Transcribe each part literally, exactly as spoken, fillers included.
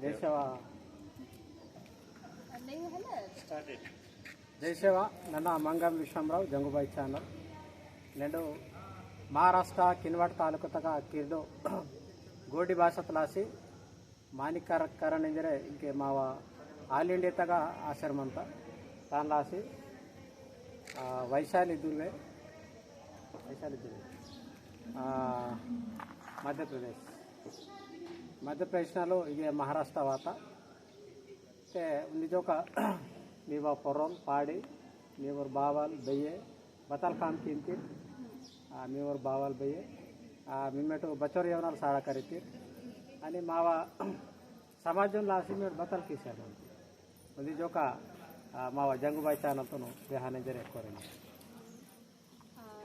जय सेवा। जय सेवा, नन्ना मंगम विश्वमराव, जंगुबाई channel। नेंडु महाराष्ट्र किनवट तालुकु तगा किर्दो गोंडी भाषात लासी मानिक कर-, करण इंजरे इंके मावा all India तगा आश्रम अंता तान लासी, आ, वैशाली दुर्वे, वैशाली दुर्वे, आ, मध्य प्रदेश, मध्य प्रदेश नालो इगे महाराष्ट्र वाता। ते उन्दी जोका मीवा पोरोल पाड़ी, मीवर बावल बये, बतल काम किंतिर, आ, मीवर बावल बये, आ, मिमेटो बचोर यवनाल साड़ा करितिर, अनि मावा समाजन लासी मेट बतल किसेर मंती। उन्दी जोका, आ, मावा जंगुबाई channel तोनो बेहाने जरे कोरेंगे। आ,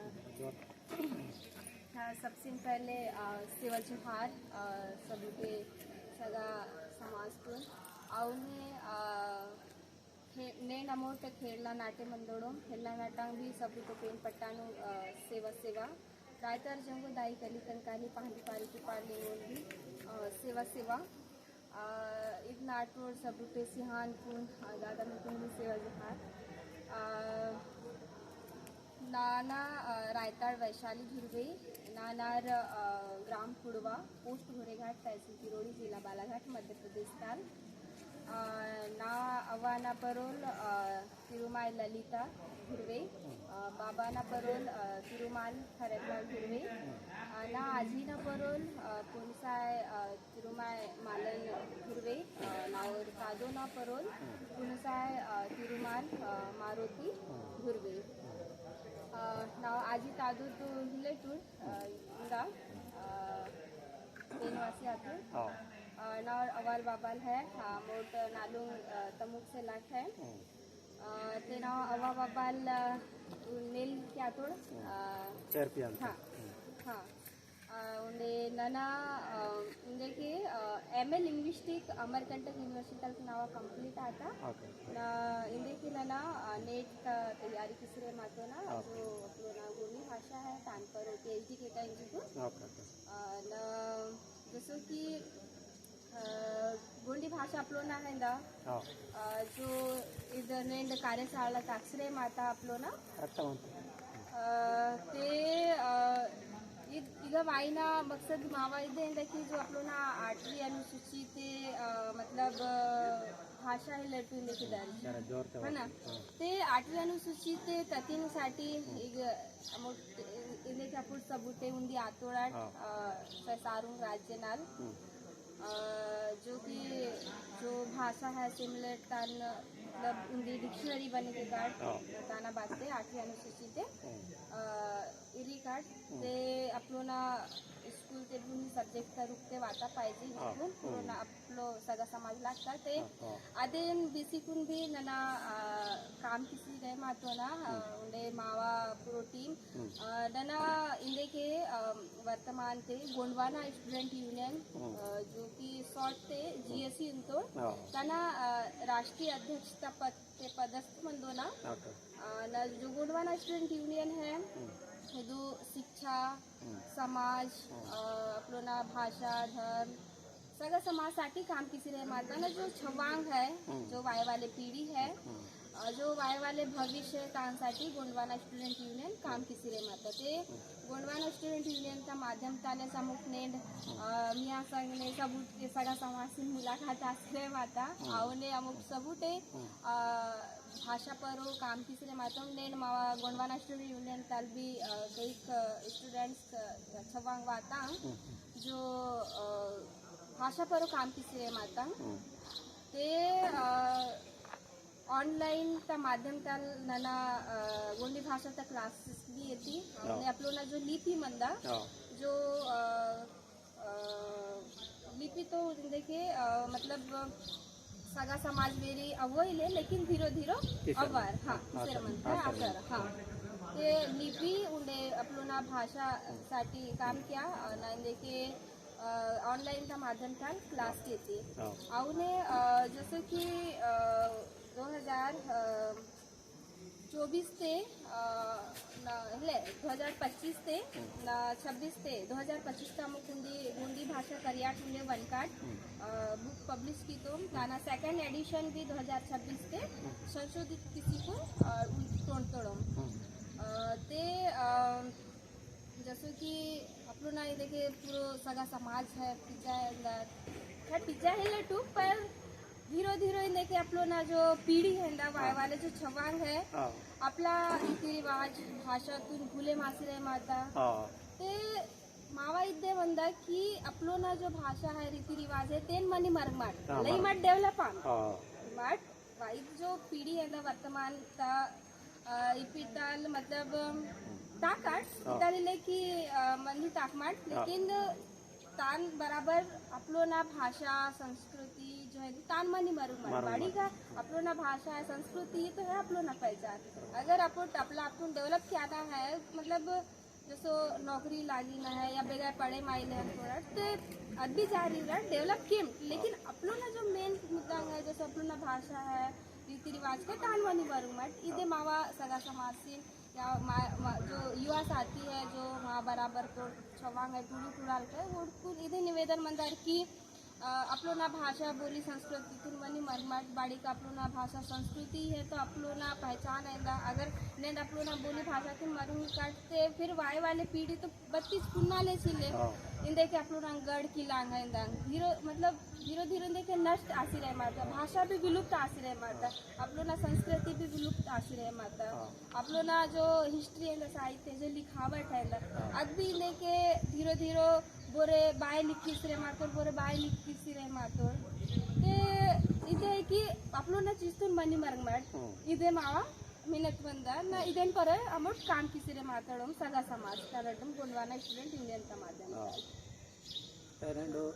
हाँ, सबसे पहले, आ, सेवा जोहार, आ, सभी के सगा समाज को। आउने, आ, खे-, ने नमोट खेलना नाटे मंदोड़ो, खेलना नाटांग भी सभी को पेन पट्टानु, आ, सेवा सेवा। रायतार जंगो दाई कली कंकाली पहांदी पारी की पार लेनोन भी, आ, सेवा सेवा। आ, इद नाटोर सबुटे सिहान कुन, आ, दादा में कुन भी सेवा जोहार। आ, नाना, आ, रायताड़ वैशाली धुर्वे, नानार, आ, ग्राम कुड़वा, पोस्ट घोड़ेघाट, तहसील किरोड़ी, जिला बालाघाट, मध्य प्रदेश ताल। आ, ना अवाना परोल, आ, तिरुमाई ललिता धुर्वे, आ, बाबाना परोल, आ, तिरुमाल हरेकलाल धुर्वे, आ, ना आजीना परोल, आ, पुनसाय, आ, तिरुमाय मालन धुर्वे, अ, नावर कादोना परोल, पुनसाय, अ, तिरुमाल, अ, मारुति धुर्वे। अ, नाव आजी तादु तु हिलेटुर, अ, इंगा, अ, पेनवासी आतुर। हाँ। अ, नावर अवाल बाबाल है, हाँ, मोट नालुंग, अ, तमुक से लाख है। हम्म। अ, ते नाव अवा बाबाल, अ, नेल क्या तोड़? अ, चेर पियाल। हाँ, हम्म। हाँ। आ, उंडे नना, आ, उंडे के, आ, M A linguistic अमरकंटक university तलक नावा complete आता। OK। ना, इंडे के नना, आ, NET का तैयारी किसरे मातो ना, OK। जो अपनो ना गोंडी भाषा है, तान पर PhD के का इंजीको। OK, OK। आ, ना, जसो कि अ, गोंडी भाषा अपलोना है दा। हाँ। अ, जो इद नेंड कार्यशाला ताक्सरे माता अपलोना। अर्थवंत। अ, ते, अ, इद, इगा वाइना मकसद मावा इदे इंदा कि जो अपलोना आठवीं अनुसूची ते, अ, मतलब, अ, भाषा है लटू इंदे की दर्ज। जरा जोर से है ना? हाँ। ते आठवीं अनुसूची ते ततीन साठी इग अमुट इंदे क्या पुट सबूते उंदी आतोड़ाट, हाँ। अ, ससारुंग राज्य नाल। हम्म। अ, जो कि जो भाषा है similar तान मतलब उंदी dictionary बने के कार्ड हाँ। ताना बाते आठवीं अनुसूची ते, हम्म। अ, इरी कार्ड हम्म। ते अपनोना स्कूल ते भूमि subject का रूप ते वाता पाइजे हाँ। निकुन, हम्म। अपनोना अपनो सगा समाज लागता ते हाँ, हाँ। अदेन बीसी कुन भी नना, अ, काम किसी रहे मातोना, अ, हम्म। उंडे मावा पूरो team हम्म। अ, दना इंदे के, अ, वर्तमान ते गोंडवाना student union, हम्म। अ, जो कि short ते GSU उंतो, हाँ। तना, अ, राष्ट्रीय अध्यक्षता पद ते पदस्थ मंदोना। OK। अ, न जो गोंडवाना student union है, हम्म। हिदु शिक्षा, हम्म। समाज, हम्म। अ, अपनो ना भाषा, धर्म, सगा समाज साठी काम किसी रहे माता ना जो छवांग है, हम्म। जो वाय वाले पीढ़ी है, हम्म। अ, जो वाय वाले भविष्य तान साठी गोंडवाना student union काम किसी रहे माता। ते हम्म। गोंडवाना student union का माध्यम ताने समुख नेंड, हम्म। अ, मियाँ संग ने सबूत के सगा समाज से मुलाकात आसी रहे माता। हम्म। आवने अमुक सबूत है, हम्म। अ, भाषा परो काम किसी रहे माता। नेंड मावा गोंडवाना student union ताल भी, अ, कई, अ, students क-, छवांग वाता। हम्म। जो, अ, भाषा परो काम किसी माता। हम्म। ते, अ, online ता माध्यम ताल नना, अ, गोंडी भाषा ता classes भी येती। हाँ। ने अपनो ना जो लिपि मंदा, हाँ। जो, अ, अ, लिपि तो देखे, अ, मतलब सगा समाज वेरी अवो इले, लेकिन धीरो धीरो किसर। अवर, हाँ, हाँ, किसर सर। मंता, हाँ, सर। अवर, हाँ। ते लिपि उंडे अपनो ना भाषा साठी काम किया, अ, ना देखे अ, online का माध्यम था class हाँ। के थी। हाँ। अवने, अ, जैसे कि, अ, दो हज़ार, अ, चौबीस ते, अ, ना, ले, दो हज़ार पच्चीस ते, ना, छब्बीस ते, दो हज़ार पच्चीस ता मुकुंदी गोंडी भाषा करियाट मुंडे वनकाट, अ, book publish की तो, ताना second edition भी दो हज़ार छब्बीस ते संशोधित किसी को, अ, उन-, तोड़ तोड़ो। अ, ते, अ, जसो कि अपनो ना इदे के पूरो सगा समाज है, पिज्जा है, ला-, खैर, पिज्जा है लटू, पर धीरे धीरे इदे के अपनो ना जो पीढ़ी है ना, वाय हाँ। वाले जो छवांग है, हाँ। अपला रीति रिवाज, भाषा तुन भूले मासी रहे माता। हाँ। ते मावा इद्दे वंदा कि अपनो ना जो भाषा है, रीति रिवाज है, तेन मनी मरंग माट। हाँ, लई मरंग। माट develop आन। हाँ। But वाइद जो पीढ़ी है ना वर्तमान ता, अ, इपिताल मतलब ताकाट, हाँ। इताली लेकी, अ, मंदी ताकमाट, हाँ। लेकिन तान बराबर अपनो ना भाषा, संस्कृति जो है, तान मनी मरंग माट। मरंग बाड़ी माट। का अपनो ना भाषा है, संस्कृति तो है अपनो ना पहचान। अगर अपनो टपला अपनो develop किया ना है, मतलब जसो नौकरी लागी ना है या बेगा पढ़े माइले हम थोड़ा, ते अद भी जारी रहा, develop किम, लेकिन हाँ। अपनो ना जो main मुद्दा है, जसो अपनो ना भाषा है, रीति रिवाज के तान मनी मरंग माट, इदे हाँ। मावा सगा समाज से या मा-, मा-, जो युवा साथी है, जो माँ बराबर तो छवांग है, टूड़ी टूड़ाल के, वो कुल इदे निवेदन मंदार की, अ, अपनो ना भाषा, बोली, संस्कृति तुन मनी मरंग माट, बाड़ी का अपनो ना भाषा, संस्कृति है, तो अपनो ना पहचान है ना। अगर नेंद अपनो ना बोली भाषा तुन मरंग काटते, फिर वाय वाले पीढ़ी तो बत्तीस पुन्ना ले सिले। हाँ। इंदे के अपनो ना गढ़ किला है ना। धीरे, मतलब, धीरे धीरे इंदे के नष्ट आसी रहे माता, भाषा भी विलुप्त आसी रहे माता, अपनो ना संस्कृति भी विलुप्त आसी रहे माता। हाँ। अपनो ना जो history है ना, साहित्य जो लिखावट है ना, हाँ। अद भी लेके धीरे धीरे बोरे बाय लिखी सिरे मातोर, बोरे बाय लिखी सिरे मातोर। ते इदे है कि अपनो ना चीज तुन मनी मरंग माट, हम्म। इदे मावा मिनत वंदा ना, इदेन पर अमोट काम किसिरे मातोड़म सगा समाज का रडम गोंडवाना student union का माध्यम हाँ। से। ते रेंडु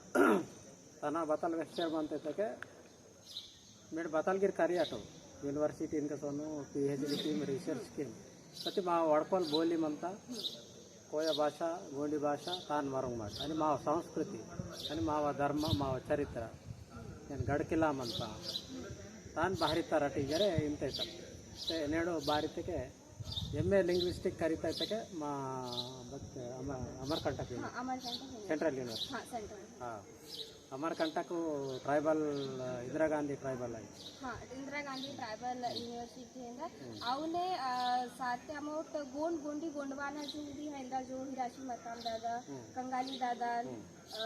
तना बतल वेस्टर बनते तके मेड बतलगिर करियाटो university इनका सोनु PhD किम research किम। सती मा वड़पल बोली मनता, कोया भाषा, गोंडी भाषा, तान मरंग माट। अनि माव संस्कृति, अनि माव धर्म, माव चरित्र। नेन गड़किला मनता। तान बाहरी तरटी जरे इनते तब। ते नेडो बारी तके MA linguistic करिता तके मा बत-, अमर-, अमरकंटक हाँ, university। अमरकंटक university। Central university। हाँ, central। हाँ। अमरकंटक tribal, इंदिरा गांधी tribal है। हाँ, इंदिरा गांधी tribal university है ना। हम्म। आउने, अ, साथ अमोट गोंड, गोंडी गोंडवाना जो भी है ना, जो हिराशी मताम दादा, हम्म। कंगाली दादा, हम्म। अ,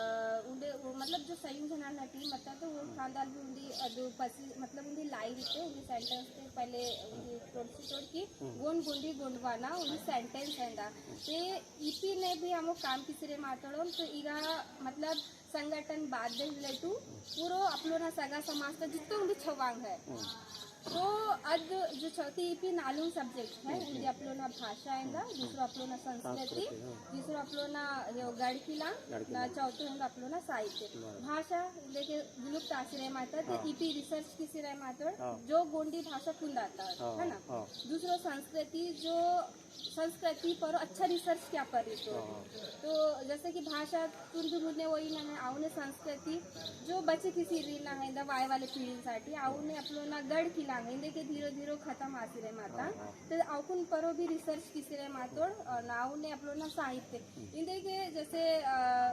उंडे, वो मतलब जो सही जना ना team मता तो वो हम्म। खानदान भी उंडी, अ, जो पसी, मतलब उंडी line थे, उंडी sentence थे, पहले उंडी हम्म। तोड़सी तोड़ की, हम्म। गोंड गोंडी गोंडवाना, उंडी sentence है ना। हम्म। ते ईपी ने भी हमो काम किसरे मातोड़म, तो इगा मतलब संगठन बाद दे लेटू पूरो अपलोना सगा समाज का जित्तो उंदी छवांग है। हम्म। तो अद जो चौथी ईपी नालुंग subject है, हम्म, उंदी हम्म। अपलोना भाषा है ना, हम्म। दूसरो अपलोना संस्कृति, संस्कृति, हाँ। तीसरो अपलोना यो गढ़ किला, गढ़ किला। ना चौथो उंदी अपलोना साहित्य। बराबर। भाषा लेके विलुप्त आसी रहे माता, तो हाँ। ईपी research किसी रहे माता, हाँ। जो गोंडी भाषा कुंदाता, हाँ, है ना? हाँ। दूसरो संस्कृति जो संस्कृति पर अच्छा research क्या पर रही तो। हाँ। तो जैसे कि भाषा तुंदु मुन्ने वही ना है, आउने संस्कृति जो बचे किसी री ना है, दवाई वाले पीढ़ी साठी, आउने अपलोना गढ़ किला है, इंदे के धीरे धीरे खत्म आसी रहे माता। हाँ, हाँ। तो आउकुन परो भी research किसी रहे मातोड़, और ना आउने अपलोना साहित्य। हम्म। इंदे के जैसे, अ,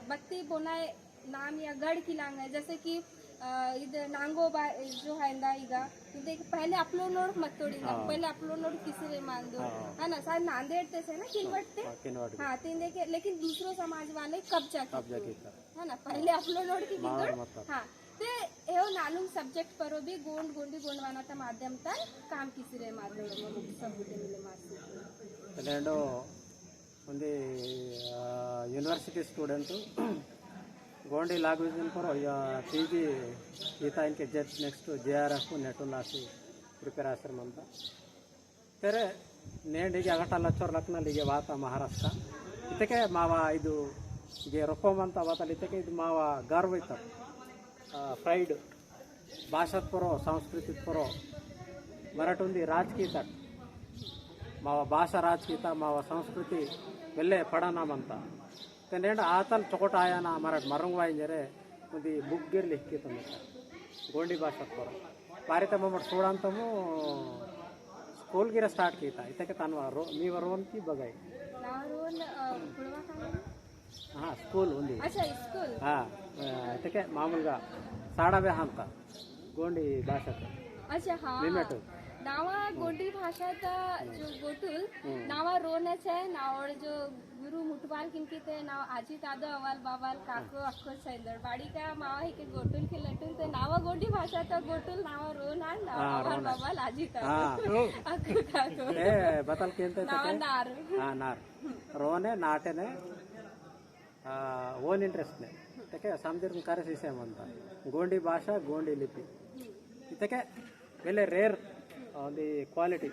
बत्ती बोनाए नाम या गढ़ किलांग है, जैसे कि, अ, इद नांगोबा जो है ना इगा, तो देख, पहले अपलोनोड मत तोड़ी ना, हाँ। पहले अपलोनोड किसी रे मान दो, हाँ। है ना, शायद नांदेड़ ते से ना, किनवट ते? हाँ, किनवट ते। हाँ, तो देखे, लेकिन दूसरो समाज वाले कब्जा की कब्जा तो। की था। है ना, पहले अपलोनोड की मार किधर? मत कर। हाँ, ते एहो नालुंग subject परो भी गोंड, गोंडी, गोंडवाना ता माध्यम ता काम किसी रे माध्यम में मुख्य सबूत मिले मासी। तलेंडो उंदी, आ, university student गोंडी language पर या PG ईता इनके JET next JRF नेटुलासी prepare आसर मंता। तेरे नेंड इगे अगटा लच्चोर लकना लिगे वाता महाराष्ट्र। इतके मावा इदु इगे रोपो मंता वाता इतके इदु मावा गर्व इता। आ, pride। भाषात परो, संस्कृतित परो, मराठ उंदी राजकीयता, मावा भाषा राजकीयता, मावा संस्कृति वेल्ले पड़ना मंता। ते नेंड आतल चोकोट आयाना मराठ मरुंग वाइंजरे उंदी book गिर लिखित मंता। गोंडी भाषात परो। पारित ममट सूड़ांतमु स्कूल गिरा स्टार्ट कीता इतके तनवा रो, मीवा रोन की बगाई। नावा रोन, अ, कुड़वा खाना? हाँ, स्कूल उंदी। अच्छा, स्कूल। हाँ, अ, इतके मामूलगा साड़ा बे हांता गोंडी भाषा तो। अच्छा, हाँ। मीमेटु। नावा गोंडी भाषा ता जो गोटुल, हम्म। नावा रोन छे, नावड़ जो गुरु मुटवाल किनकी ते नाव आजी तादो अवाल बाबाल काको अक्को सैंदर बाड़ी का मावा ही के गोटुल के लटुल ते नावा गोंडी भाषा ता गोटुल नावा रोन आन नावा हाँ, अवाल रोन आन। बाबाल आजी तादो। हाँ। अक्को काको। ए, बतल केंते नावा तके? नार। हाँ, नार। रोने नाटेने, आ, ओन इंटरेस्ट ने। तके समझर करे सीसे मंता। गोंडी भाषा, गोंडी लिपि। इतके वेले रेयर, आ, दी क्वालिटी।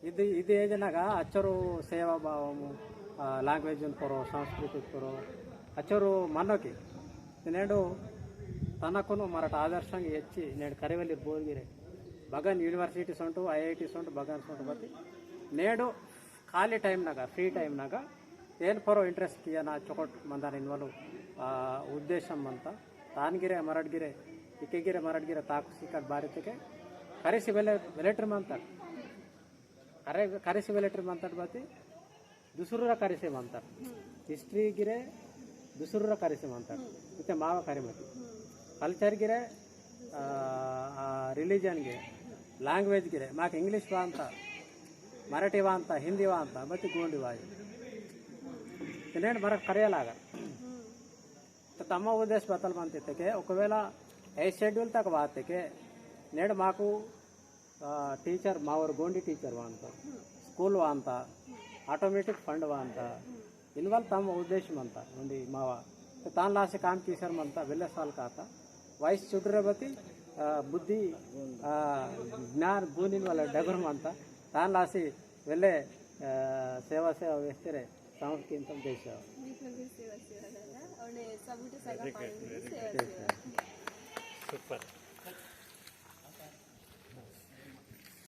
इदि, इदि एजनगा अच्चोरु सेवा भावमु, आ, language उन पोरो, संस्कृति पोरो, अच्चोरु मनोकी। नेडु तनकुनु मरट आदर्शंग एच्ची, नेडु करिवेली बोगिरे। बगन university सोंटु, IIT सोंटु, बगन सोंटु बत्ती। नेडु खाली time नगा, free time नगा, एन पोरो interest किया ना चोकोट मंदान इनवलु, आ, उद्देश्यम मंता। तानगिरे, मरटगिरे, इकेगिरे, मरटगिरे, ताकु सिकट बारी तके, करिसी वेले-, वेलेटर मंता। अरे, करेसे वेलेटर मंतट बाती, दुसुरुरा करेसे मंतट। हिस्ट्री गिरे, दुसुरुरा करेसे मंतट। इते मावा करे मती। कल्चर गिरे, आ, आ, रिलीजन गिरे, लैंग्वेज गिरे, माक इंग्लिश वांता, मराठी वांता, हिंदी वांता, बती गोंडी वाई। तिनेंड मरक करेलागर। तो तम्मा उद्देश्य बतल मंता इत्तेके, ओकवेला ए शेड्यूल तक वातेके, नेड माकु, आ, टीचर, मावर गोंडी टीचर वांता, स्कूल वांता, ऑटोमेटिक फंड वांता, इनवल तम्मा उद्देश्य मंता, उंदी मावा। तो तान लासे काम कीसर मंता, वेले साल काता, वयस चुडरे बती, आ, बुद्धि, आ, ज्ञान गुण इनवल डगर मंता, तान लासे वेले, आ, सेवा सेवा वेस्तेरे, संस्कृतम देश। बिल्कुल भी सेवा सेवा दादा, और ने सबूत सगा पानी भी सेवा सेवा। सुपर।